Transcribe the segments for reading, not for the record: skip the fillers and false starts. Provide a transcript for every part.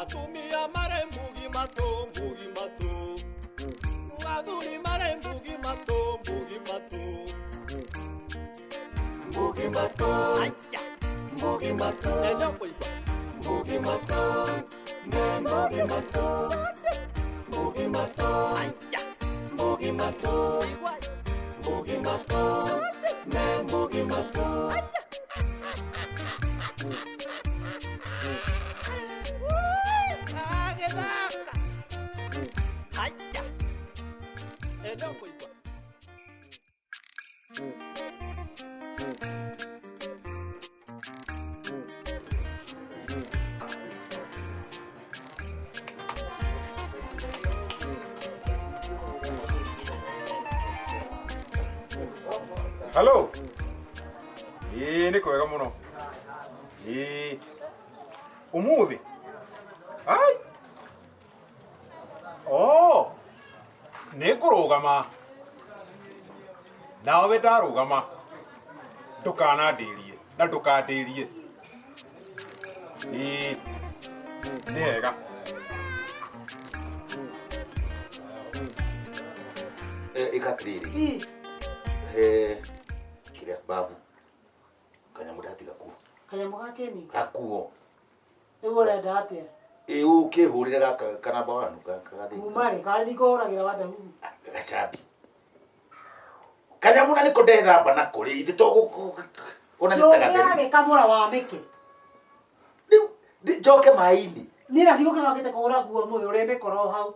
Atumia marĩ mbugi matũ, mbugi matũ. Athuri marĩ mbugi matũ, mbugi matũ. Mbugi matũ. Mbugi matũ. Mbugi matũ. Ne mbugi matũ. Mbugi matũ. Mbugi matũ. Mbugi matũ. Ne mbugi matũ. Agĩthaka. Haya. Eno kũigua. Hello. Ĩĩ nĩ kwega mũno. Ĩĩ. Ũmũthĩ? Ai. Oh. Nĩ ngũrũgama. Nawe ndarũgama. Ndũkanandĩrie na ndũkandĩrie. Ĩĩ. Nĩ hega. Ĩka atĩrĩrĩ he kĩrĩa babu kanyamũ ndatiga kuo. Kanyamũ ga kĩni? Gakuo. Rĩu ũrenda atĩa? Ĩ ũkĩhũrĩre gaka kanamba wanu gathĩ. Kuma rĩ? Karĩ ndikũhũragĩra wandahuhu. Gacambi. Kanyamũ na nĩko ndethamba nako rĩ ithe to ona nĩ ta gatheru. Ndũngĩagĩkamũra wanĩke. Rĩu njoke maĩ-inĩ. Niĩ na ndigũkĩra okĩte kũhũra nguo ũmũthĩ ũrĩmĩkora o hau.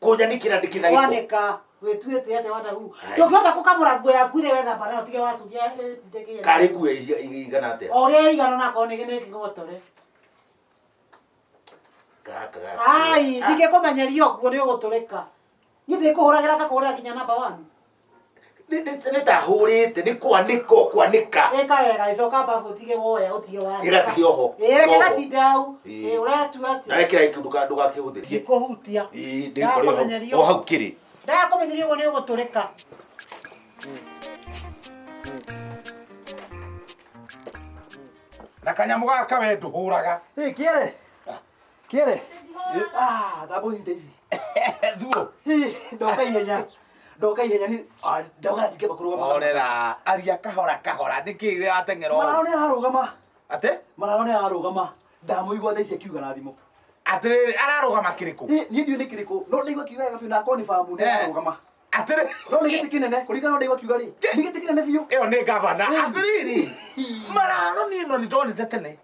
Kũnyanikĩra ndĩkĩrĩ na gĩko. Wanĩka wĩtuĩte atĩa wandahuhu. Ndũngĩhota kũkamũra nguo yaku ĩrĩa wethamba nayo ũtige wacuria ĩtinde kĩgeni. Karĩ nguo igana atĩa? O ũrĩa ĩigana onakorwo nĩ nĩ kĩng'otore. Gaka gaka. Ai, ndingĩkũmenyeria ũguo nĩ ũgũtũrĩka. Niĩ ndĩkũhũragĩra ngakũhũrĩra nginya number one. Nĩ ndahũrĩte nĩ kwanĩka ũkwanĩka. Ĩka wega ĩcoka mbabu ũtige woya ũtige wanĩka. Ĩgatige oho. Ĩĩ reke gatinde hau. Ĩĩ. Ĩĩ ũretua atĩa? Na wekĩra gĩkĩ ndũgakĩhũthĩrie. Ndikũhutia. Ĩĩ ndĩkore o hau kĩrĩ. Ndakũmenyeria ũguo nĩ ũgũtũrĩka. Na kanyamũ gaka we ndũhũraga. Ĩ kĩere. Kĩere. Ah, thambũ ihinda ici. Thuo. Ĩ, ndoka ihenya. Ndoka ihenya ni ah, ndoka ndingĩamba kũrũgama. Horera, aria kahora kahora, nĩkĩ ũrateng'era ũũ? Mararo nĩ ararũgama. Atĩ? Mararo nĩ ararũgama. Ndamũigua thaa ici akiuga na thimũ. Atĩrĩrĩ, ararũgama kĩrĩkũ? Ĩ, niĩ ndiũĩ nĩ kĩrĩkũ. No ndaigua akiuga wega biũ na akorwo nĩ bamu nĩ ararũgama. Atĩrĩ. No nĩ gĩtĩ kĩnene, kũringana na ndaigua akiuga rĩ. Nĩ gĩtĩ kĩnene biũ. Ĩyo nĩ gavana. Atĩrĩrĩ, mararo niĩ no nĩndonete tene.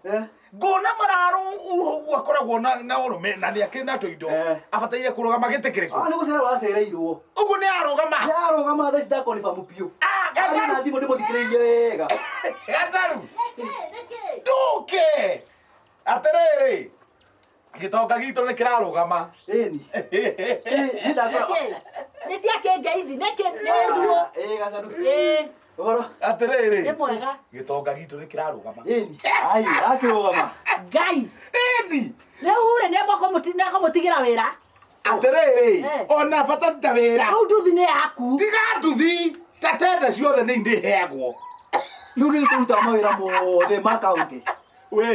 Ngona mararo ũguo akoragwo na ũrũme na nĩ akĩrĩ na tũindo. Abataire kũrũgama gĩtĩ kĩrĩkũ? Ah, nĩ gũcererwo acereirwo. Ũguo nĩ arũgama. Nĩ arũgama thaa ici ndakonfamu biũ. Aria na thimũ ndĩmũthikĩrĩirie wega. Gataru. Ndũke. Atĩrĩrĩ, gĩtonga gitũ nĩ kĩrarũgama. Ĩni. Nĩkĩ? Nĩ cia kĩngeithi, nĩkĩ nĩ ruo? Ĩ gacanũ. Ĩ. Ũhoro. Atĩrĩrĩ. Nĩ mwega. Gĩtonga gitũ nĩ kĩrarũgama. Ĩni. Ai, akĩrũgama. Ngai. Ĩni. Rĩu rĩ nĩ ekũmũtigĩra wĩra. Atĩrĩrĩ, Eh. ona bata ti ta wĩra. Rĩu nduthi nĩ yaku. Tiga nduthi, ta tenda ciothe nĩ ndĩheagwo. Rĩu nĩ tũrutaga mawĩra mothe ma kaunti. We,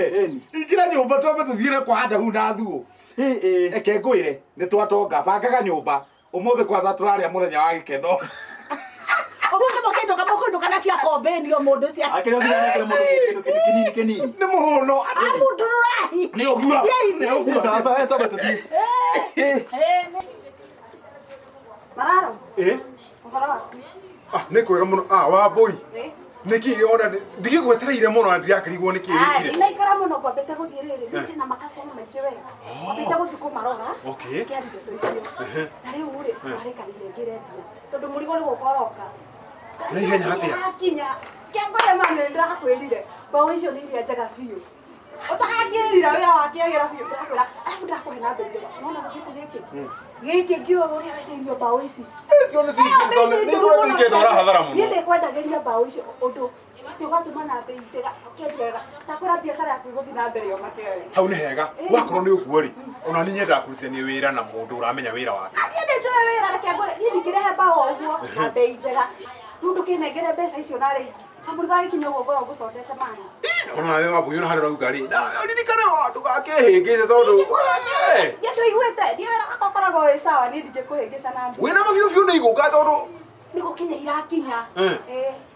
ingĩra nyũmba twambe tũthiĩre kwa Adamu na Thuo. Reke ngwĩre, nĩ twatonga, bangaga nyũmba. Ũmũthĩ kwanza tũrarĩa mũthenya wa gĩkeno. Ũmũthĩ mũkĩinũka mũkũinũka na cia kombĩnio mũndũ cia. Akĩrĩ nginya nengere mũndũ kĩndũ kĩndũ kĩnini kĩnini. Nĩ mũhũno. Amundururahi. Nĩ ũguo. Nĩ ũguo. Sawa sawa, twambe tũthiĩ. Mararo, Ĩ? ũhoro waku? Ah, nĩ kwega mũno. Ah, Wambũi. Ĩ? Nĩ kĩ ona ndigĩgwetereire mũno na ndirakĩrigwo nĩ kĩ Ah, wĩkire. ndinaikara mũno ngwambĩte gũthiĩ rĩrĩ niĩ ndĩna makastoma maingĩ wega ngwambĩte gũthiĩ kũmarora Okay. ngĩaria ndeto icio Ehe. na rĩu rĩ twarĩkanĩire ngĩre mbia tondũ mũrigo nĩ gũka ũroka Na ihenya atĩa? Yakinya kĩangore ma nĩ ndĩrakwĩrire mbaũ icio nĩ iria njega biũ ũtangĩrira wĩra wakĩagĩra biũ ndĩrakwĩra arabu ndakũhe na mbei njega nona gĩkĩ gĩkĩ gĩkĩ ngĩũĩ ũrĩa wendeirio mbaũ ici Icio nĩ cingĩ nĩ ingĩndwara hathara mũno. niĩ ndĩkwendagĩria mbaũ icio ũndũ atĩ ũgatũma na mbei njega ũkendia wega ndakwĩra biacara yaku ĩgũthiĩ na mbere ũmake wega Hau nĩ hega. Wakorwo nĩ ũguo rĩ, ona niĩ nyendaga kũrutithania wĩra na mũndũ ũramenya wĩra wake. niĩ nĩ njũĩ wĩra reke ngwĩre niĩ ndingĩrehe mbaũ o ũguo na mbei njega rĩu ndũkĩnengere mbeca icio narĩ Kamũrigo gagĩkinya ũguo ngorwo ngũcondete mana. Ona wewe wabu yona harĩa ũrauga rĩ. Na ririkane wa ndũgakĩhĩngĩce tondũ. Niĩ ndũiguĩte, niĩ wĩra wakwa ũkoragwo wĩ sawa, niĩ ndingĩkũhĩngĩca na mbia. Wĩna mabiũ biũ nĩ igũka tondũ nĩ gũkinya irakinya.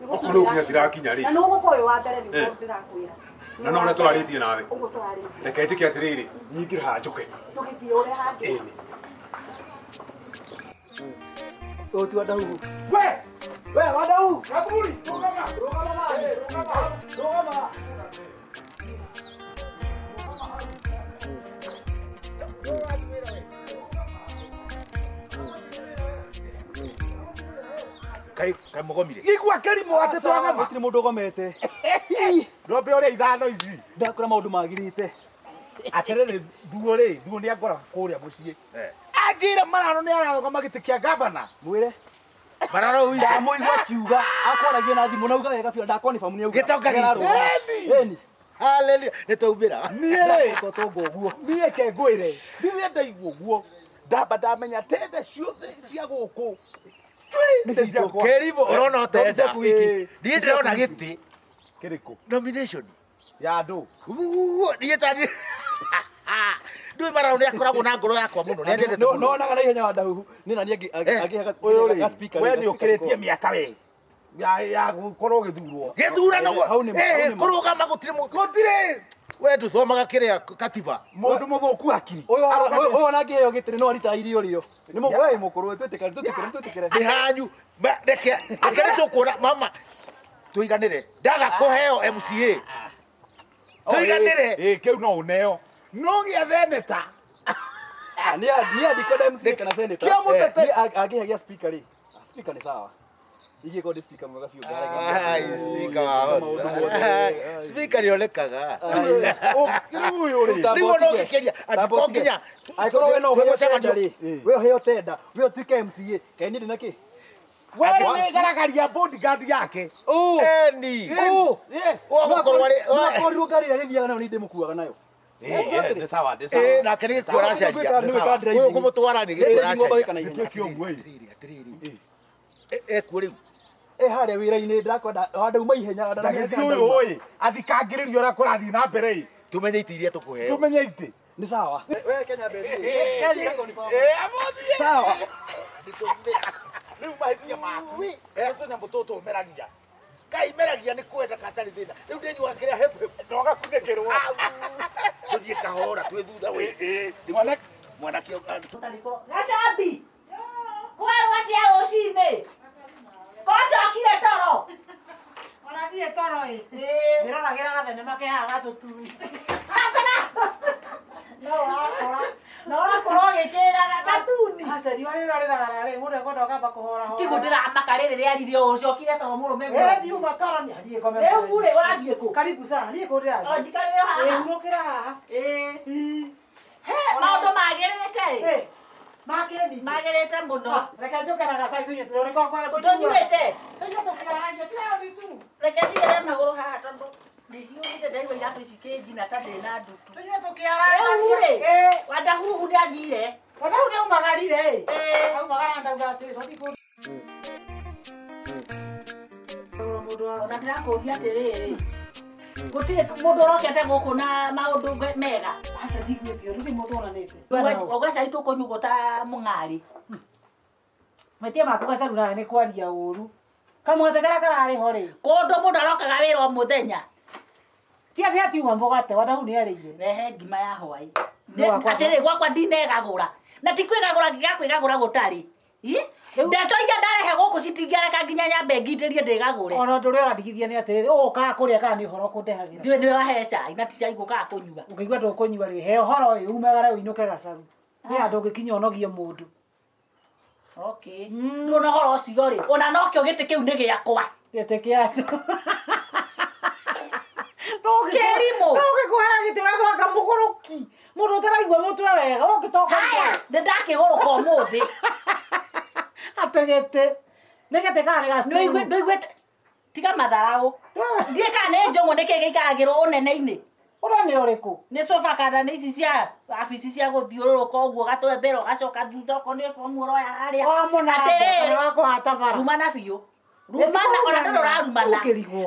Okorwo nĩ gũkinya cirakinya rĩ. Na nĩ ũgũkorwo wĩ wa mbere nĩguo ndĩrakwĩra. Na no ũrĩa tũrarĩtie nawe. Ũguo tũrarĩtie. Reke njĩke atĩrĩrĩ, nyingĩre haha njũke. Ndũgĩthiĩ ũrĩa hangĩ. Ũti wa Dahu. We! We wa Dahu! Kaburi! Rũgama! Rũgama! Rũgama! Kai kai mugomire. Gĩkua kĩrimũ atĩ twagoma. Gũtirĩ mũndũ ũgomete. Ndwambe ũrĩa ithano ici. Ndakora maũndũ magĩrĩte. Atĩrĩrĩ thuo rĩ, thuo nĩ angora kũrĩa mũciĩ. Anjĩra Mararo nĩ ararũgama gĩtĩ kĩa gavana. Mwĩre. Mararo witũ. Ndamũigua akiuga, akwaragia na thimũ na auga wega biũ ndakonifirm nĩ auga. Gĩtonga gitũ. Ĩni. Hallelujah. Nĩ twaumĩra. Niĩ rĩ, Twatonga ũguo. niĩ ke ngwĩre, rĩrĩa ndaigua ũguo, ndamba ndamenya tenda ciothe cia gũkũ. Kĩrimũ ũrona ũtenda. Niĩ ndĩrona gĩtĩ. Kĩrĩkũ? Nomination. Ya andũ. Niĩ ta niĩ. Ndũĩ Mararo nĩ akoragwo na ngoro yakwa mũno, nĩ anyendete mũno. Nonaga na ihenya wa Dahu. Nĩ na niĩ angĩhega Ũyũ rĩ, speaker. we nĩ ũkĩrĩtie mĩaka we. Ya gũkorwo ũgĩthurwo. Gĩthurano kũrũgama gũtirĩ gũtirĩ. We ndũthomaga kĩrĩa katiba. Mũndũ mũthũku hakiri. Ũyũ ona angĩheo gĩtĩ no arita irio rĩo. Nĩ we mũkũrũ twĩtĩkĩre twĩtĩkĩre twĩtĩkĩre. Nĩ hanyu. Reke reke nĩ tũkuona mama. Tũiganĩre. Ndaga kũheo MCA. Tũiganĩre. Ĩ kĩu no ũneo. No gĩa theneta. Niĩ andikwenda MCA kana senator. Kĩa mũtete. Niĩ angĩhe gĩa speaker rĩ. Speaker nĩ sawa. Ingĩkorwo ndĩ speaker mwega biũ Speaker wa speaker nĩonekaga. Rĩu ũyũ rĩ. Rĩu ona ũngĩkĩria angĩkorwo nginya angĩkorwo we no ũheo tenda rĩ, we ũheo tenda, we ũtuĩke MCA, kaĩ niĩ ndĩ na kĩ? We nĩ ngaragaria bodyguard yake. Eni. Yes. Ũgũkorwo arĩ Nokorirwo ngari ĩrĩa rĩthiaga nayo nĩ ndĩmũkuaga nayo. Nĩ sawa, nĩ sawa. Ĩ nake nĩ gĩkuo aracaria. Ũyũ kũmũtwara nĩ gĩkuo aracaria. Nĩtuĩke ũguo ĩ. Atĩrĩrĩ, atĩrĩrĩ. Ekuo rĩu. Harĩa wĩra-inĩ ndĩrakwenda wandauma ihenya Ndagĩthiĩ ũyũ ĩ, athikangĩrĩria ũrĩa kũrathiĩ na mbere ĩ. Tumenye itĩ iria tũkũheo. Tumenye itĩ. Nĩ sawa. We Kenya mbere. Kenya Amũthiĩ. Sawa. Rĩu mahĩtia maku. Tũnyamũ tũtũ ũmeragia. Kai meragia nĩ kwenda katarĩ thĩna. Rĩu ndĩnyuaga kĩrĩa hebu hebu. Na ũgakunĩkĩrwo. Tũthiĩ kahora twĩ thutha wĩ. Mwanake Gacambi. Kwerwo atĩa rũcinĩ? Kocokire toro. Ona ndirĩ toro ĩ. Ndĩroragĩra gathenema ke haha gatũtuni. No ũrakora. Na ũrakorwo ũgĩkĩraga gatuni. Aca riũa rĩrĩa rĩrara rĩ, mũndũ ekwenda ũkamba kũhorahora. Tiguo ndĩramaka rĩrĩ rĩaririe ũcokire toro mũrũme Ĩ ndiuma toro nĩ athiĩ ngome. Rĩu rĩ ũrathiĩ kũ? Karibu sana, niĩ kũ ndĩrathiĩ. O njikarĩre haha. Ĩ hurũkĩra haha. Ĩ. He maũndũ magĩrĩte ĩ. Makĩni. Magĩrĩte mũno. Reke njũke na gacai tũnyue tũrĩ kwa Tũnyuĩte. Tũnyue tũkĩaragia tiga tu. Reke njigĩrĩre magũrũ haha tondũ ndihiũhĩte ndaigua iratũ ici kĩnjina ta ndĩ na ndutu. Tũnyue tũkĩaragia. Rĩu rĩ, Wadahuhu nĩ athire. Wadahuhu nĩ aumagarire ĩ. Aumagara ndauga atĩrĩ tũthiĩ kũndũ. Ona ndĩrakũria atĩrĩrĩ, gũtirĩ mũndũ ũrokete gũkũ na maũndũ mega. Aca ndiguĩte ũndũ ndĩ mũndũ onanĩte. Ũgacai tũkũnyua ta mũng'arĩ. Mahĩtia maku Gacaru nawe nĩ kwaria ũru. Kamũgate karĩa kararĩ ho rĩ. Kũndũ mũndũ arokaga wĩra o mũthenya. Ti atĩ atiuma mũgate, Wadahu nĩ arĩire. Rehe ngima ya hwaĩ. Atĩrĩ gwakwa ndinegagũra. Na ti kwĩgagũra nginya kwĩgagũra gũtarĩ. Ndeto iria ndarehe gũkũ citingĩareka nginya nyambe ngindĩrie ndĩgagũre. Ona ũndũ ũrĩa ũrandigithia nĩ atĩrĩrĩ, ũgũkaga kũrĩa kana nĩ ũhoro ũkũndehagĩra. Ndiũĩ nĩwe wahe cai na ti cai ngũkaga kũnyua. Ũngĩigua ndũkũnyua rĩ, he ũhoro ũyũ umagare ũinũke Gacaru. Nĩ handũ ũngĩkinya ũnogie mũndũ. Okay. Ndũna ũhoro ũcio rĩ, ona nokĩo gĩtĩ kĩu nĩ gĩakwa. Gĩtĩ kĩa andũ. Kĩrimũ. No gĩkũhea gĩtĩ wetwanga mũgũrũki. Mũndũ ũtaraigua mũtwe wega, ũngĩtongoria. Haya, nĩndakĩgũrũka ũmũthĩ. Atĩ gĩtĩ. Nĩ gĩtĩ kana nĩ gacuru? Ndũiguĩte tiga matharaũ. Ndiĩ kana nĩ njũng'ũ nĩkĩ gĩikaragĩrwo ũnene-inĩ. Ũrĩa nĩ ũrĩkũ? Nĩ sofa kana nĩ ici cia wabici cia gũthiũrũrũka ũguo gatwembera ũgacoka thutha okorwo nĩ bomu ũroya harĩa. Wa mũnanda kana wa kũhata bara. Ruma na biũ. Rumana ona ndũrĩ ũrarumana.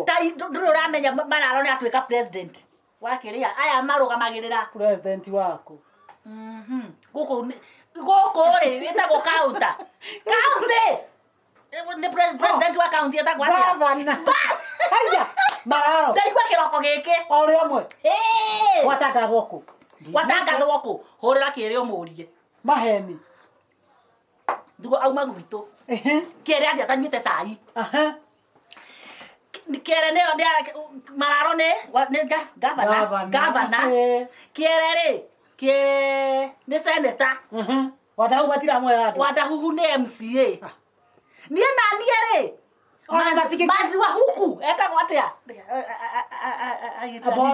Ta ndũrĩ ũramenya Mararo nĩ atuĩka president. Wa kĩrĩa aya marũgamagĩrĩra president waku. Gũkũ gũkũ rĩ ĩtagwo county. County. Nĩ president wa county ĩtagwo atĩa? Governor. Bas. Haya, Mararo. Ndaigua kĩroko gĩkĩ. O rĩmwe. Ĩĩ. Watangathwo kũ? Watangathwo kũ? Hũrĩra kĩrĩa ũmũrie. Maheni. Ndugo auma gwitũ. Kĩrĩa athiĩ atanyuĩte cai. Kĩere nĩyo Mararo nĩ governor. Governor. Kĩere rĩ kĩere nĩ senator. Wadahuhu matiramwe andũ. Wadahuhu nĩ MCA. Niĩ na niĩ rĩ Maziwa huku etagwo atĩa?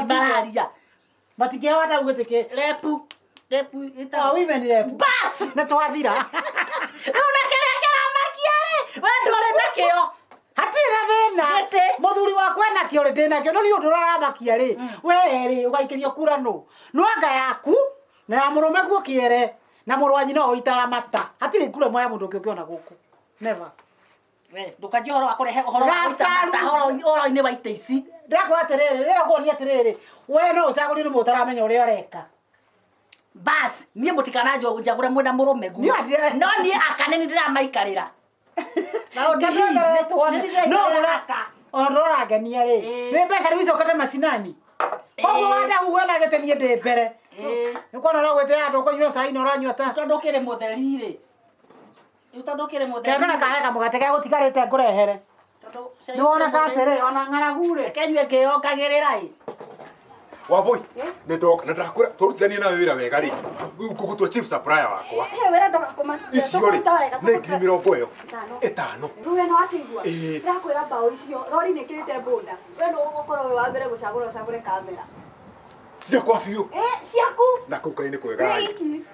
Mararia. Matingĩhe Wadahuhu gĩtĩ kĩ. Repu. Repu ĩtagwo. Women rep. Bas. Nĩ twathira. Rĩu na kĩrĩa kĩramakia rĩ, we ndũrĩ nakĩo. Hatirĩ na thĩna. Mũthuri wakwa enakĩo rĩ ndĩnakĩo no nĩ ũndũ ũraramakia rĩ. We rĩ ũgaikĩrio kura nũ? No anga yaku na ya mũrũme guo kĩere na mũrũ wa nyina ũitaga mata. Hatirĩ kura ĩmwe ya mũndũ ũngĩ ũngĩona gũkũ. Never. We ndũkanjie ũhoro wa kũrehe ũhoro wa gũita mata ũhoro-inĩ wa itĩ ici. Ndĩrakwĩra atĩrĩrĩ, ndĩrakuonia atĩrĩrĩ, we no ũcagũrio nĩ mũndũ ũtaramenya ũrĩa ũreka. Bas, niĩ mũtikananjagũre mwĩna mũrũme guo. No niĩ aka nĩ ndĩramaikarĩra. No ndũrangenia rĩ. Nĩ mbeca rĩu icokete macinani. Koguo Wadahuhu wena gĩtĩ niĩ ndĩ mbere. Nĩ kuona ũragwĩte andũ ũkũnyua cai na ũranyua ta. Tondũ ũkĩrĩ mũtheri rĩ. Rĩu tondũ ũkĩrĩ mũtheri. Kendora kahe kamũgate gegũtigarĩte ngũrehere. Nĩ wona atĩrĩ ona ng'aragu rĩ. Reke nyue ngĩyongagĩrĩra ĩ. Wambui, nĩ ndoka na ndakwĩra tũrutithanie nawe wĩra wega rĩ. Ngũgũtua chief supplier wakwa. Wĩra ndũgakũmakia. Icio rĩ nĩ ngiri mĩrongo ĩyo ĩtano. Rĩu we nĩ wakĩigua? Ndĩrakwĩra mbaũ icio rori nĩ ĩkĩrĩte boda. We nĩ ũgũkorwo wĩ wa mbere gũcagũra ũcagũre kamera. Ciakwa biũ. Ciaku. Na kũu kaĩ nĩ kwega.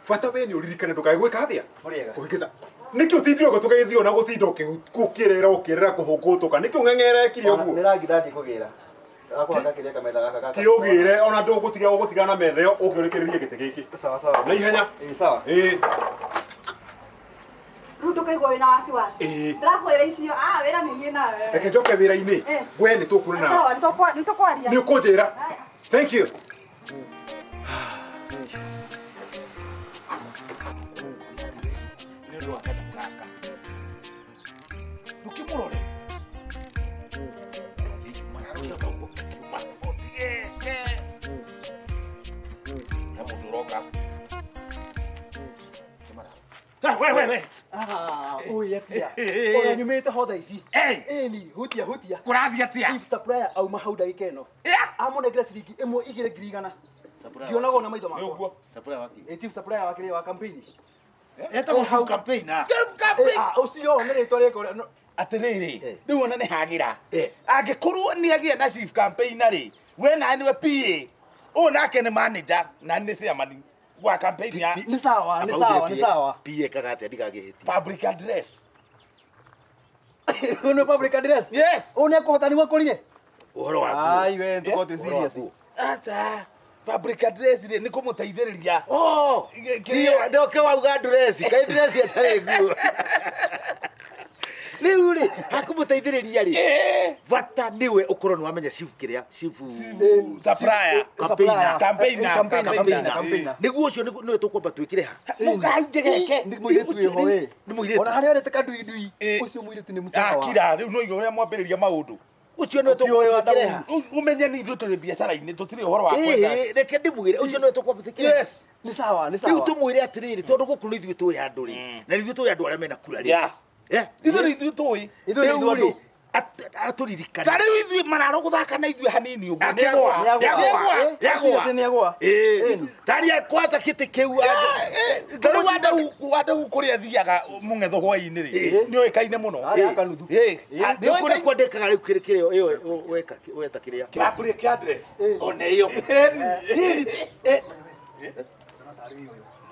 Bata we nĩ ũririkane ndũkae gwĩka atĩa? Kũhĩngĩca. Nĩkĩ ũtindire ũguo tũgĩthiĩ ona gũtinda ũkĩrĩra ũkĩrĩra kũhũngũtũka? Nĩkĩ ũng'eng'erekire ũguo? Nĩ rangi ndathiĩ kũgĩra. Akũhaka kĩrĩa kametha gaka gaka. Kĩũgĩre ona ndũgũtiga ũgũtigana na metha ĩyo ũke ũrĩkĩrĩrie gĩtĩ gĩkĩ. Sawa sawa. Na ihenya. Ĩĩ sawa. Ĩĩ. Rĩu ndũkaigua wĩna wasiwasi. Ndĩrakwĩra icio, wĩra nĩ niĩ nawe. Reke njoke wĩra-inĩ. We nĩ tũkuonana. Sawa, nĩ tũkwaria. Nĩ ũkũnjĩra. Thank you. Nĩ ũndũ wa kanyamũ gaka. Ndũkĩmũrore. We. Ui atia. Ũrĩa nyumĩte ho thaa ici. Ĩni, hutia hutia. Kũrathiĩ atĩa? Chief supplier auma hau ndagĩka ĩno. Amũnengera ciringi ĩmwe igĩrĩ ngiri igana. Ngĩonaga ona maitho makwa. Supplier waki. Chief supplier wa kĩrĩa wa campaign. Etagwo chief campaigner. Ũcio nĩ rĩtwa rĩkwa. Atĩrĩrĩ, rĩu ona nĩ hagĩra. Angĩkorwo nĩ agĩa na chief campaigner rĩ, we na nĩwe PA. Ũyũ nake nĩ manager na nĩ chairman wa campaign ya. Nĩ sawa, nĩ sawa, nĩ sawa. PA kaga atĩa ndigagĩhĩtie. Public address. Nĩ public address? Yes. Ũyũ nĩ ekũhota nĩguo akũrie? Ũhoro waku. Ai we tũkorwo twĩ serious. Aca. Public address rĩ nĩ kũmũteithĩrĩria. Oh, ndoke wauga address, kaĩ address ĩtarĩ nguo. Rĩu rĩ, hakũmũteithĩrĩria rĩ. Bata nĩwe ũkorwo nĩ wamenya chief kĩrĩa, chief supplier, campaigner, campaigner. Nĩguo ũcio nĩwe tũkwamba twĩkĩre ha. Mũkaunje geke. Nĩ mũirĩtu wĩho ĩ. Nĩ mũirĩtu. Ona harĩa arete kanduindui. Ũcio mũirĩtu nĩ mũsawa. Akira, rĩu no igua ũrĩa mwambĩrĩria maũndũ. Ũcio nĩwe tũkwamba twĩkĩre ha. Ũmenye nĩ ithuĩ tũrĩ biacara-inĩ tũtirĩ ũhoro wa kwenda. Reke ndĩmwĩre ũcio nĩwe tũkwamba twĩkĩre ha. Yes. Nĩ sawa, nĩ sawa. Rĩu tũmwĩre atĩrĩrĩ tondũ gũkũ nĩ ithuĩ tũĩ andũ rĩ. Na ithuĩ tũĩ andũ arĩa mena kura rĩ. Ithuĩ nĩ ithuĩ tũĩ. Ithuĩ nĩ ithuĩ andũ. Atũririkane. Ta rĩu ithuĩ Mararo gũthaka na ithuĩ hanini ũguo. Nĩagũa. Nĩagũa. Nĩagũa. Taria kwanza kĩtĩ kĩu. Ta rĩu Wadahu kũrĩa athiaga mũng'etho hwaĩ-inĩ rĩ, nĩ oĩkaine mũno. Harĩa kanuthu. Nĩ kũrĩ kwandĩkaga rĩu kĩrĩa ĩyo weta kĩrĩa. Public address. One ĩyo.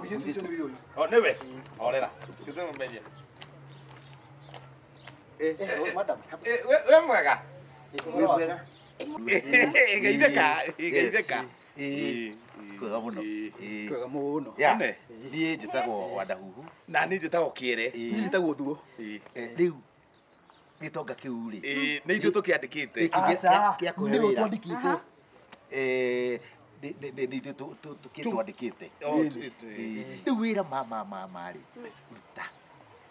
Mũirĩtu ũcio nĩ ũyũ. O nĩwe. Horera. Gĩtũmenye. Madam. We mwega. Wĩ mwega. Geithĩka, geithĩka. Kwega mũno. Kwega mũno. Niĩ njĩtagwo Wadahuhu. Na niĩ njĩtagwo Kĩere. Niĩ njĩtagwo Thuo. Rĩu Gĩtonga kĩu rĩ. Ĩĩ, nĩ ithuĩ tũkĩandĩkĩte. Gĩkĩ kĩa kũhe Nĩwe wĩra. twandĩkĩte. Nĩ ithuĩ twandĩkĩte. Rĩu wĩra mama rĩ. Ruta.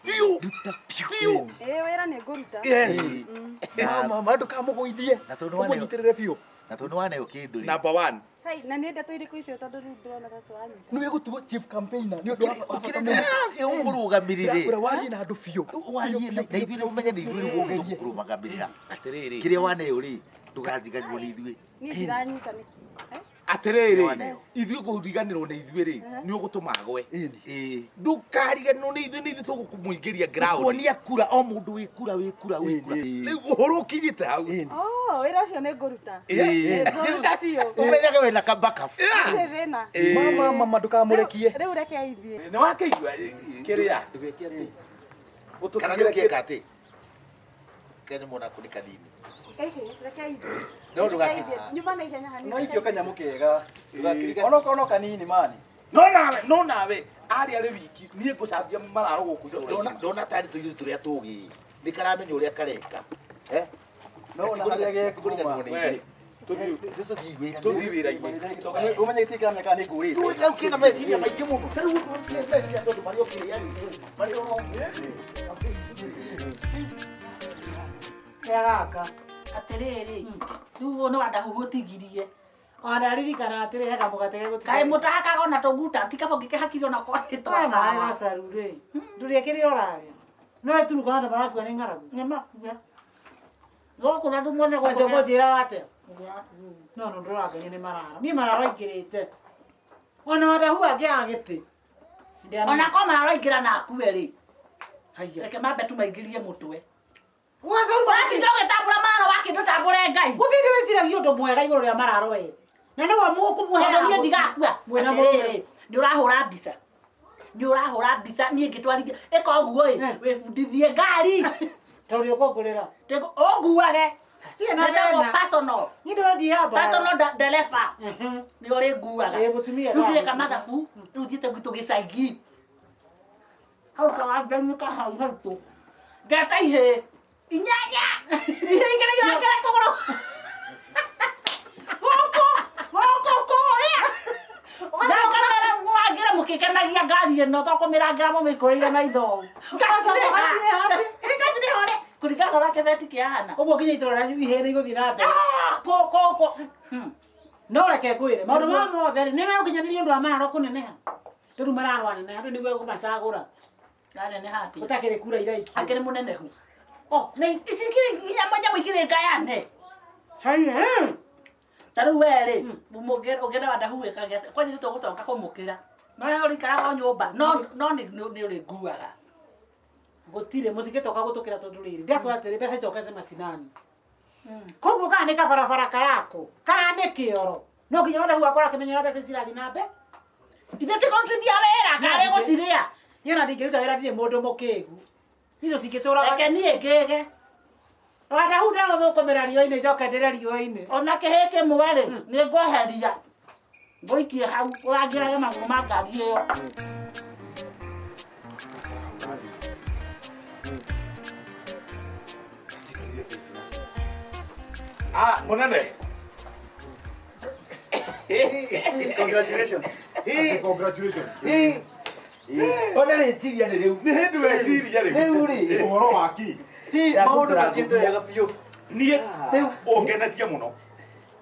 Biũ. Ruta biũ. Biũ. Ĩĩ wĩra nĩ ngũruta. Yes. Mama ndũkamũgũithie. Na tondũ nĩ Ũmũnyitĩrĩre biũ. Na tondũ nĩ waneo kĩndũ rĩ. Number 1. Hai, na nĩ ndeto irĩkũ icio tondũ rĩu ndĩrona ta tũranyita. Nĩwe gũtuo chief campaigner nĩ ũndũ wa bata mũno. Ũmũrũgamĩrĩre. Ndĩrakwĩra warie na andũ biũ. Warie na ithuĩ ũmenye nĩ ithuĩ rĩu tũkũrũgamĩrĩra. Atĩrĩrĩ. Kĩrĩa waneo rĩ, ndũkariganĩrwo nĩ ithuĩ. Niĩ ndiranyita nĩkĩ. Atĩrĩrĩ, ithuĩ kũriganĩrwo nĩ ithuĩ rĩ, nĩ ũgũtũma agwe. Ĩĩ. Ndũkariganĩrwo nĩ ithuĩ, nĩ ithuĩ tũgũkũmũingĩria ground. Kuonia kura o mũndũ wĩ kura wĩ kura wĩ kura. Rĩu ũhoro ũkinyĩte hau. Oh, wĩra ũcio nĩ ngũruta. Ĩĩ. Ngũruta biũ. Ũmenyage wĩna kabakabu. Ndirĩ thĩna. Mama mama ndũkamũrekie. Rĩu reke ithiĩ. Nĩ wakĩigua kĩrĩa? Ndũgeke atĩ. Kana nĩ ũkĩeka atĩ? Kenya mwana nĩ kanini. Reke ithiĩ. No ndũgakĩ. Nyuma na ihenya hanini. No ikio kanyamũ kega. Ndũgakĩrigane. Ono kanini mani. No nawe arĩa arĩ wiki niĩ ngũcambia mararo gũkũ itũũra-inĩ. Ndona tarĩ tũirĩtu tũrĩa tũgĩ. Nĩ karamenya ũrĩa kareka. No ona harĩa gekuma. Nĩ ithuĩ. Tũthiĩ wĩra. Tũthiĩ wĩra-inĩ. Ũmenye gĩtirĩ kĩramenyeka nĩ ngũrĩte. Rĩu kau kĩna meciria maingĩ mũno. Ta rĩu ũndũ ũcio meciria tondũ marĩ o kĩrĩa rĩ. Marĩ o Kĩa gaka. Atĩrĩrĩ, rĩu ũyũ nĩ wandahuhu ũtigirie. Ona ririkana atĩrĩ he kamũgate gegũtigarĩte. Kaĩ mũtahakaga ona tũguta, ti kaba ũngĩkĩhakire ona korwo nĩ We nawe twatawa. gacaru rĩ. Ndũrĩ kĩrĩa ũrarĩa. No ĩturuka andũ marakua nĩ ng'aragu. Nĩ makua. Gũkũ na ndũmuone gũkũ. Wacoka ũnjĩraga atĩa? No no ndũrangenia nĩ mararo. Niĩ mararo aingĩrĩte. Ona wandahu angĩaga gĩtĩ. Ona korwo mararo aingĩra na akue rĩ. Haiya. Reke mambe tũmaingĩrie mũtwe. Wacaru Watinda ũgĩtambũra mararo wakĩndũ tambũre Ngai. Gũtirĩ wĩciragia ũndũ mwega igũrũ rĩa mararo we. Na nĩwe mũkũmũhe. Tondũ niĩ ndigakua. Mwĩna mũrũme. Atĩrĩrĩ, nĩ ũrahũra mbica. Nĩ ũrahũra mbica niĩ ngĩtwarithia. Ĩka ũguo ĩ, wĩbundithie ngari. Tondũ nĩ ũkũngũrĩra. Ũnguage. Tirĩ na Wĩtagwo thĩna. personal. Niĩ ndĩrathiĩ hamba. Personal dereba. Nĩ ũrĩnguaga. Ĩ, mũtumia Rĩu ndĩreka ndamũtumia. mathabu, rĩu thiĩte gwitũ gĩcagi. Hau kawanja-inĩ ka hau haitũ. Ngeta ihĩĩ. Inyanya. Ihĩĩ igĩrĩ irangĩra kũgũrũ. Gũkũ, gũkũ kũrĩa. Ndakamera mwangĩra mũkĩkenagia ngari ĩno to kũmĩrangĩra mũmĩkũrĩire maitho ũũ. Ngacirĩha ũrĩa kũringana na ũrĩa kĩbeti kĩhana. Ũguo nginya itũũra rĩanyu ihĩĩ nĩ igũthiĩ na mbere. Kũ. No reke ngwĩre maũndũ maya mothe rĩ nĩ megũkinyanĩria ũndũ wa mararo kũneneha. Rĩu mararo aneneha rĩu nĩguo egũmacagũra. Aneneha atĩa? Gũtakĩrĩ kura iraikio. Akĩrĩ mũnenehu. Oh, nĩ ici ikĩrĩ nginya nyamũ ikĩrĩ ngayane. Haiya. Ta rĩu we rĩ, ũngĩenda wandahu wĩkage atĩa? Kwani ithuĩ tũgũtoka kũmũkĩra. No we ũrĩikaraga o nyũmba, no nĩ ũrĩnguaga. Gũtirĩ mũtingĩtoka gũtũkĩra tondũ rĩrĩ ndiakwĩra atĩrĩ mbeca icokete macinani. Koguo kana nĩ kabarabara karako, kana nĩ kĩoro. No nginya wandahu akorwo akĩmenya ũrĩa mbeca ici irathiĩ na mbere. Ithuĩ tũkũrutithia wĩra, karĩ gũcirĩa. Niĩ ona ndingĩruta wĩra ndirĩ mũndũ mũkĩgu. Niĩ tũtingĩtũraga. Reke niĩ ngĩge. Wandahu ndagũthũkũmĩra riũa-inĩ njoke ndĩre riũa-inĩ. Ona kĩhĩ kĩmwe rĩ, nĩ ngweheria. Ngũikie hau ũrangĩrage magũrũ ma ngari ĩyo. Ah, mũnene. Congratulations. Congratulations. Ona rĩciria nĩ rĩu. Nĩ hĩndĩ weciria rĩu. Rĩu rĩ. Ũhoro wa kĩ? Maũndũ mathiĩte wega biũ. Niĩ ũngenetie mũno.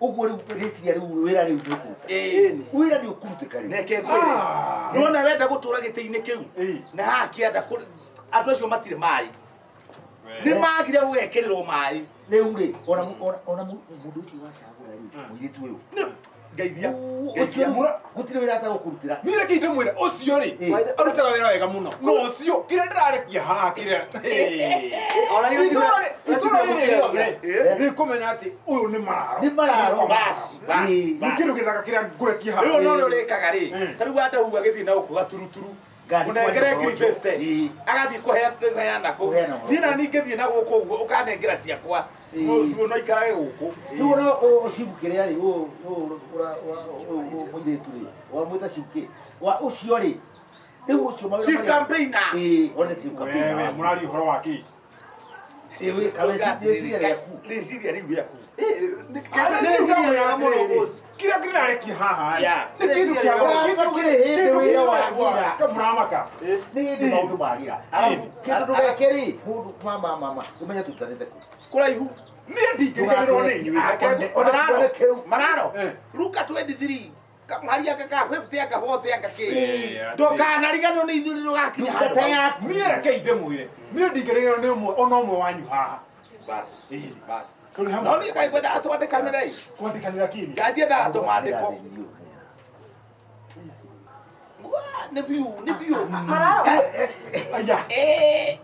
Ũguo rĩu rĩciria rĩu wĩra rĩu nĩ ũkũruta. Ĩĩ. Wĩra nĩ ũkũrutĩka rĩu. Reke ngwĩre. Nĩwona wenda gũtũra gĩtĩ-inĩ kĩu. Na haha kĩanda andũ acio matirĩ maĩ. Nĩ magire gũgekĩrĩrwo maĩ. Rĩu rĩ, ona mũndũ ũcio wacagũra rĩ, mũirĩtu ũyũ. Ngeithia. Ũcio gũtirĩ wĩra atagũkũrutĩra. Niĩ reke ndĩmwĩre ũcio rĩ, arutaga wĩra wega mũno. No ũcio kĩrĩa ndĩrarekia haha kĩrĩa. Itũũra rĩrĩ rĩothe rĩkũmenya atĩ ũyũ nĩ mararo. Nĩ mararo. Basi, basi. Nĩ kĩndũ gĩthaka kĩrĩa ngũrekia haha. Rĩu no ũrĩa ũrĩkaga rĩ, ta rĩu wandahu agĩthiĩ na gũkũ gaturuturu. Mũnengere 350. Agathiĩ kũheana kũu. Niĩ na niĩ ngĩthiĩ na gũkũ ũguo ũkanengera ciakwa. Mũndũ no ikarage gũkũ. Rĩu ona ũcibu kĩrĩa rĩ, ũyũ mũirĩtu rĩ, wamwĩta cibu wa ũcio rĩ, rĩu ũcio mawĩra Chief campaigner. Ĩĩ, one chief campaigner. Wewe mũraria ũhoro wa kĩ? Rĩciria rĩaku. Rĩciria rĩu rĩaku. Kĩrĩa kĩrarekia haha Yeah. nĩ kĩndũ kĩa goro, Kĩndũ kĩrĩ hĩndĩ wĩra wagira. Kamũramaka. Nĩ hĩndĩ maũndũ magira. Kĩndũ ndũgeke rĩ, mũndũ mama mama, ũmenye tũikarĩte kũ. Kũraihu. Niĩ ndingĩriganĩrwo nĩ inyuĩ. Ona Mararo. kĩu. Mararo. Eh. Ruka 23. Kamwari aka ka 50 aka 40 aka kĩ. Eh, Ndũkanariganĩrwo nĩ ithuĩ rũgakinya Ndungata handũ. yaku. Niĩ reke ndĩmwĩre, niĩ ndingĩriganĩrwo nĩ ũmwe ona ũmwe wanyu haha. Bas. Bas. Tũrĩ hamwe. No niĩ kaĩ ngwendaga twandĩkanĩre ĩ. Kwandĩkanĩra kĩni. Njanjie ndaga tũmandĩko. Wa, nĩ biũ, nĩ biũ. Mararo. Aya. Eh.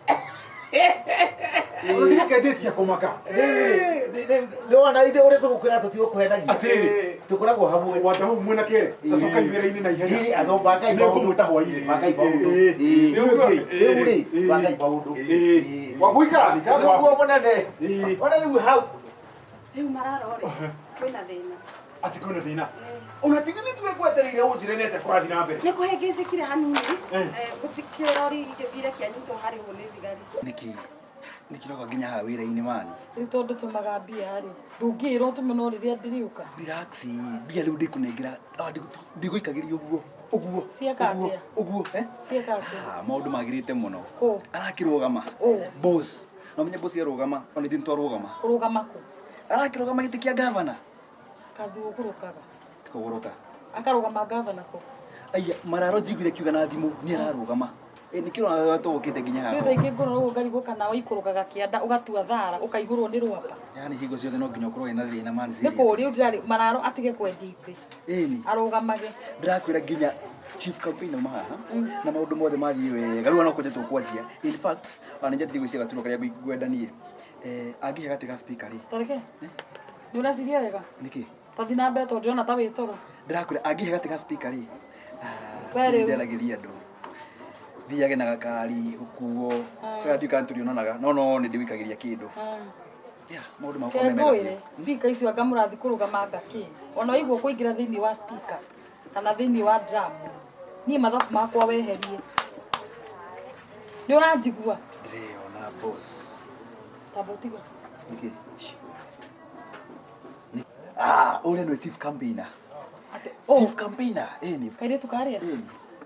Ndĩkendetie kũmaka. Nĩwona ithe ũrĩa tũgũkwĩra tũtigũkũhenagia. Atĩrĩrĩ. Tũkoragwo hamwe. Wandahu mwĩna kĩrĩ, tacokai wĩra-inĩ na ihenya. Ĩ, atho bangai maũndũ. Nĩngũmwĩta hwaĩ-inĩ. Bangai maũndũ. Ĩ, Ĩ, rĩu rĩ, rĩu rĩ, ĩ, bangai maũndũ. Ĩ, Ĩ. wagũikara thĩ, ikara thĩ Nĩguo waku. mũnene. Ĩ. Ona rĩu hau. Rĩu mararo rĩ, kwĩna thĩna. Atĩ kwĩna thĩna. Ona tiga nĩ twĩgwetereire ũnjĩre nĩ atĩa kũrathiĩ na mbere. Nĩ kũhĩngĩcĩkire hanini. Eh. Gũtikĩrori gĩthire kĩanyitwo harĩhwo nĩ thigari. Nĩkĩ nĩkĩroka nginya haha wĩra-inĩ mani? Rĩu tondũ tũmaga mbia rĩ, ndũngĩĩra ũtũme no rĩrĩa ndĩrĩũka. Relax, mbia rĩu ndĩkũnengera, ndĩgũikagĩria ũguo, ũguo, Cieka ũguo, atĩa? ũguo, eh? Cieka atĩa? Ah, maũndũ magĩrĩte mũno. Kũ? Arakĩrũgama. Ũ? Boss. No menye boss arũgama, ona ithuĩ nĩtwarũgama. Kũrũgama kũ? Arakĩrũgama gĩtĩ kĩa gavana. Kathu ũkũrũkaga. Kũgũrũka. Akarũgama gavana kũ? Aya, mararo njiguire kiuga na thimũ nĩ ararũgama. Nĩkĩo tũgũkĩte nginya Rĩu haha. thaa ingĩ ngũrora ũguo ngarigwo kana waikũrũkaga kĩanda ũgatua thara ũkaihũrwo nĩ rwapa. Yaani hingo ciothe no nginya ũkorwo wĩna thĩna man Nĩ serious. kũũria ndĩrarĩ mararo atige kwendia itĩ. Ĩni. Arũgamage. Ndĩrakwĩra nginya chief campaign auma haha na maũndũ mothe mathiĩ wega rĩu ona kwenja tũkwanjia. In fact, ona nĩ njathiĩ gwĩciria gaturwa karĩa ngwenda niĩ. Angĩhe gatĩ ga speaker rĩ. Tareke. Nĩ ũreciria wega? Nĩkĩ? Tathiĩ na mbere tondũ ndĩrona ta wĩ toro. Ndĩrakwĩra angĩhe gatĩ ga speaker rĩ. We rĩu. Nderagĩria andũ. Thiage na gakari gũkuo. Kũrĩa ndiũĩ kana tũrĩonanaga no no nĩ ndĩwĩikagĩria kĩndũ. Yeah, maũndũ makwa me mega Kengũĩre, biũ. speaker icio anga mũrathiĩ kũrũgama anga kĩ? Ona waigua kũingĩra thĩinĩ wa speaker kana thĩinĩ wa drum, niĩ mathabu makwa weherie. Nĩ ũranjigua? Ndĩreyona boss. Tamba ũtige. Nĩkĩ? Ah, ũrĩa nĩwe chief campaigner. Atĩ, ũ, Chief campaigner, ĩni. kairĩtu karĩa? Ĩni.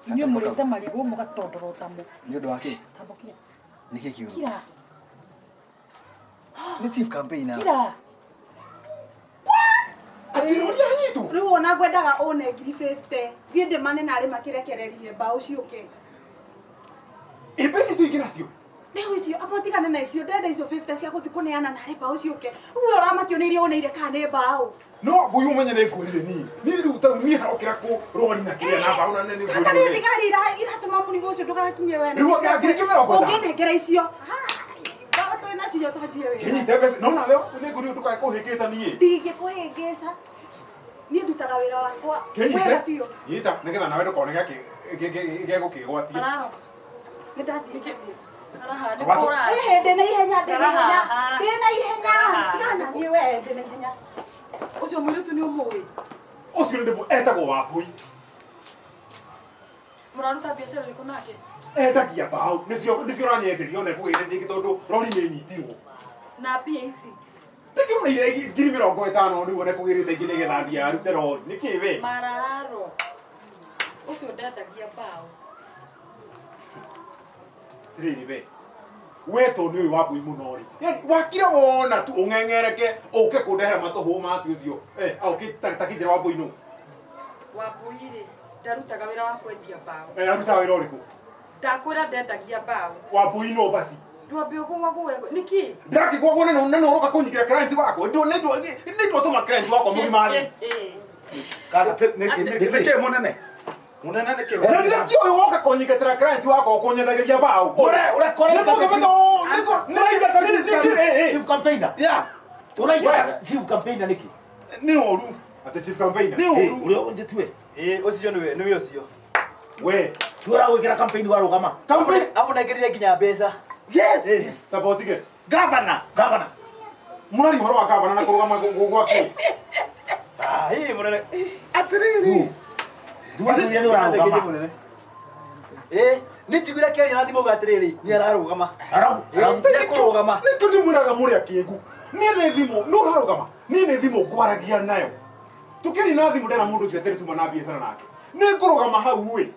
Inyuĩ mũrĩte marigũ mũgatondorota mo. Nĩ ũndũ wa kĩ? Tamba ũkire. Nĩkĩ kĩũru? Kira, Nĩ chief campaigner. kira. Atĩ ũrĩa anyitwo? Rĩu ona ngwendaga ũne ngiri 50. Thiĩ ndĩmane narĩ makĩrekererie mbaũ ciũke. Ĩ mbeca icio ingĩ nacio? Rĩu icio amba ũtigane na icio ndĩrenda icio 50 cia gũthiĩ kũneana narĩ mbaũ ciũke. Ũguo ũramakio nĩ iria ũneire kana nĩ mbaũ. No ngũi ũmenye nĩ ngwĩrire niĩ. Niĩ rĩu ta niĩ harokĩra kũ rori na kĩrĩa na mbaũ na nĩ Kata nĩ ngwĩrire. thigari iratũma mũrigo ũcio ndũgakinye we. Rĩu anga ngiri mĩrongo ĩtano. Ũngĩnengera icio. Mbaũ twĩ nacio twanjie wĩra. Kĩnyite mbeca. No nawe nĩ ngwĩrire ndũkae kũhĩngĩca niĩ. Ndingĩkũhĩngĩca. Niĩ ndutaga wĩra wakwa Kĩnyite. wega biũ. Nyita nĩgetha nawe ndũkone gĩgũkĩgwatia. Mararo. Nĩ ndathiĩ. Nĩkĩ? Araha, nĩ Waco- kũra. Ĩhĩ, ndĩ na ihenya, ndĩ na ihenya. Araha. Ndĩ na ihenya. Araha. Tigana na niĩ we, ndĩ na ihenya. Ũcio mũirĩtu nĩ ũmũĩ? Ũcio nĩ etagwo Wambui. Mũraruta biacara ĩrĩkũ nake? Endagia mbaũ. Nĩcio nĩcio ũranyenderia ona ĩkũgĩte nyingĩ tondũ rori nĩ ĩnyitirwo. Na mbia ici? Ndĩkĩmũneire ngiri mĩrongo ĩtano nĩguo nekũgĩrĩte ingĩ nĩgetha mbia arute rori. Nĩkĩ we? Mararo. Ũcio ndendagia mbaũ. Atĩrĩrĩ we. We to nĩ ũyũ Wambui mũno rĩ. Yaani wakira wona tu ũng'eng'ereke ũke kũndehera matũhũ mati ũcio. Eh, aũkĩ ta kĩnjĩra Wambui nũ? Wambui rĩ, ndarutaga wĩra wa kwendia mbaũ. Eh, arutaga wĩra ũrĩkũ? Ndakwĩra ndendagia mbaũ. Wambui nũ basi? Ndwambe ũgũagũe nĩkĩ? Ndĩrakĩgwagwo nĩ nĩ ũroka kũnyingĩra client wakwa. Ndũ nĩ nĩ twatũma client wakwa mũgima thĩ. Nĩkĩ mũnene? Mũnene nĩkĩ? Na ndĩrakĩ ũyũ woka kũnyingatĩra client wakwa ũkũnyendagĩria mbaũ. Ũraingata Chief campaigner. Yeah. Ũraingata chief campaigner nĩkĩ? Nĩ ũru. Atĩ chief campaigner. Nĩ ũru. Ũrĩa ũnjĩtue. Ĩ, ũcio nĩwe, nĩwe ũcio. We. Tiwe ũragwĩkĩra campaign warũgama. Campaign. Amũnengerire nginya mbeca. Yes. Tamba ũtige. Governor. Governor. Mũraria ũhoro wa gavana na kũrũgama gwake. Ah, ĩ, mũnene. Atĩrĩrĩ. Thuathuria nĩ ũrarũgama. Ĩ, Nĩ njiguire akĩaria na thimũ auga atĩrĩrĩ, nĩ ararũgama. Nĩ ekũrũgama. Nĩkĩo ndĩmwĩraga mũrĩ akĩgu. Niĩ nĩ thimũ, nũ ũrarũgama? Niĩ nĩ thimũ ngwaragia nayo. Tũkĩaria na thimũ ndera mũndũ ũcio atĩrĩ tuma na biacara nake. Nĩ ngũrũgama hau ĩ.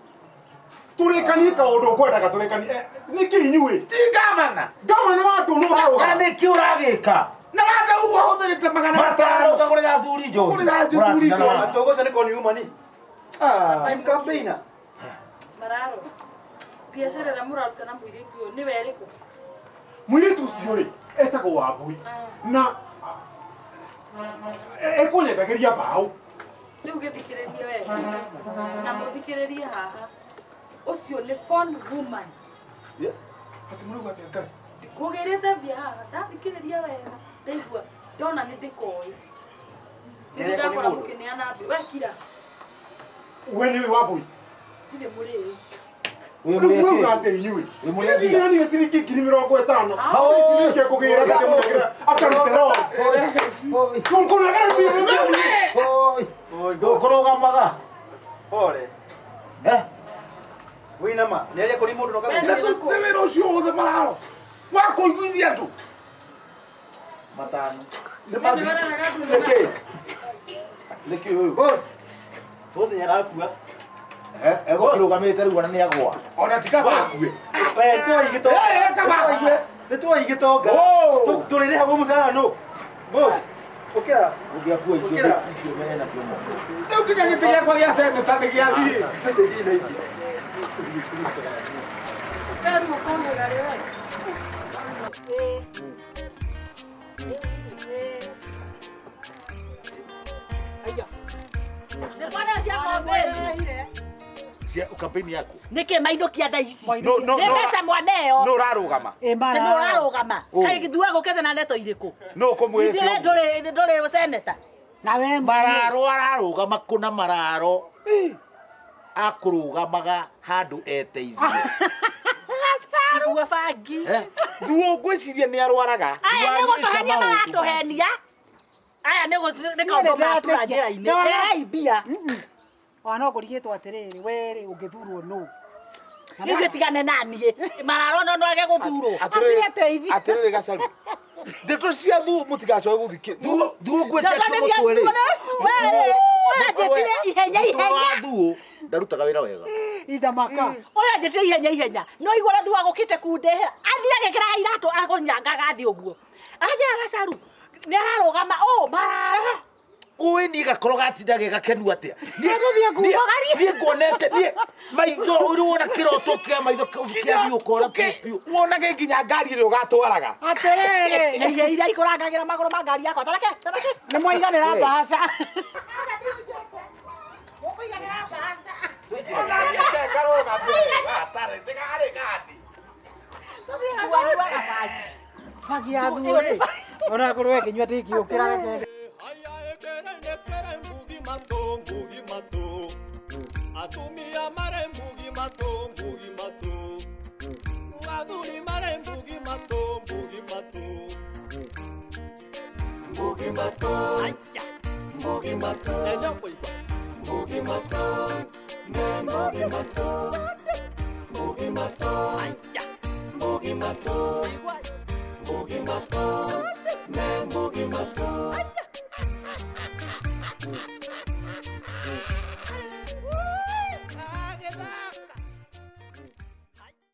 Tũrĩkanie kaũndũ ngwendaga tũrĩkanie. Nĩkĩ inyuĩ? Ti gavana. Gavana wa andũ nũ ũrarũgama? Nĩkĩ ũragĩka? Na wanda uwa hũthĩrĩte magana matano ũkagũrĩra athuri njohi. Kũgũrĩra athuri njohi. Atogocwo nĩ koni uma ni. Chief campaigner. Mararo. Biacara ĩrĩa mũraruta na mũirĩtu ũyũ nĩwe ĩrĩkũ? Mũirĩtu ũcio rĩ, etagwo Wambui. Na ekũnyendagĩria mbaũ. Rĩu gĩthikĩrĩrie wega na mũthikĩrĩrie haha. Ũcio nĩ con woman. Ati mũrauga atĩa Ngai? Kũgĩrĩte mbia haha ndathikĩrĩria wega ndaigua ndona nĩ ndĩkoĩ. Nĩguo ndakora mũkĩneana mbia. We kira. We nĩ ũĩ Wambui? Ndirĩ mũrĩu. Rĩu mũrauga atĩa inyuĩ? Nĩ ciringi ngiri mĩrongo ĩtano. Ici nĩkĩo kũgĩra ngakĩmũnengera akarute roho. Kũnengera mbia. Ndũkũrũgamaga. Pole. Wĩna ma, nĩ aria kũrĩ mũndũ na ũkamũgĩra. Na tũrute wĩra ũcio wothe mararo. Wa kũiguithia andũ. Matano. Nĩkĩ? Nĩkĩ ũyũ? Boss. Boss nĩ arakua. Egũkĩrũgamĩte rĩu ona nĩ agwa. Ona tiga bakue. Nĩ gĩtonga. Nĩ tuoĩ gĩtonga. Tũrĩrĩhagwo mũcara nũ? Boss. Ũkĩra. Ũngĩakua icio icio mene nakĩo moko. Rĩu nginya gĩtĩ gĩakwa gĩa seneta nĩ gĩathiĩ. Tũtĩgĩire ici. Rĩu ũkauga rĩ we. Nĩ mwana cia ng'ombe. Cia kampeni yaku. Nĩkĩ maithũkia thaa ici? No, no, Nĩ no. mbeca mwana ĩyo. Nũ ũrarũgama? Nĩ ũrarũgama. Kaĩ gĩthura gũkĩte na ndeto irĩkũ? Nũ ũkũmwĩrĩte Ithuĩ ndũrĩ ndũrĩ seneta. Na we Mararo ararũgama kũna mararo. Akũrũgamaga handũ eteithie. Igua bangi. Thuo ngwĩciria nĩ arwaraga. Aya nĩ gũtũhenia maratũhenia. Aya nĩ nĩ kaũndũ matura njĩra-inĩ. Rehei mbia. Ona no ngũrigĩtwo atĩrĩrĩ, we rĩ ũngĩthurwo nũ? Rĩu gĩtigane na niĩ. Mararo no age gũthurwo. Atĩrĩrĩ Gacaru. Ndeto cia thuo mũtigacoke gũthikĩ. Thuo ngwĩciria mũtwe rĩ. Ũyũ anjĩtire ihenya Mũtwe wa ihenya. thuo ndarutaga wĩra wega. Ithamaka. Ũyũ anjĩtire ihenya ihenya. No igua ũrĩa thuo agũkĩte kundehera. Athiĩ agĩkĩraga iratũ agũnyangaga thĩ ũguo. Anjĩra Gacaru nĩ ararũgama ũ mararo. Ũĩ niĩ gakorwo gatinda ge gakenu atĩa. Niĩ Niĩ nguonete niĩ maitho ũrĩ wona kĩroto kĩa maitho kĩa thiĩ ũkora piũ. Wonage nginya ngari ĩrĩa ũgatwaraga. Atĩrĩrĩ. Iria iria ikũrangagĩra magũrũ ma ngari yakwa. Tareke, tareke. Nĩ mwaiganĩra mbaca. Ona niĩ ngarũga mbere. Gatarĩ tigarĩ gani. Wanyuaga bangi. Bangi ya thuo rĩ. Ona ngũrwe ngĩnyua ndingĩũkĩra reke. Atumia mare mbugi matũ, mbugi matũ. Athuri mare mbugi matũ, mbugi matũ. Mbugi matũ. Mbugi matũ. Mbugi matũ. Ne mbugi matũ. Mbugi matũ. Mbugi matũ. Mbugi matũ.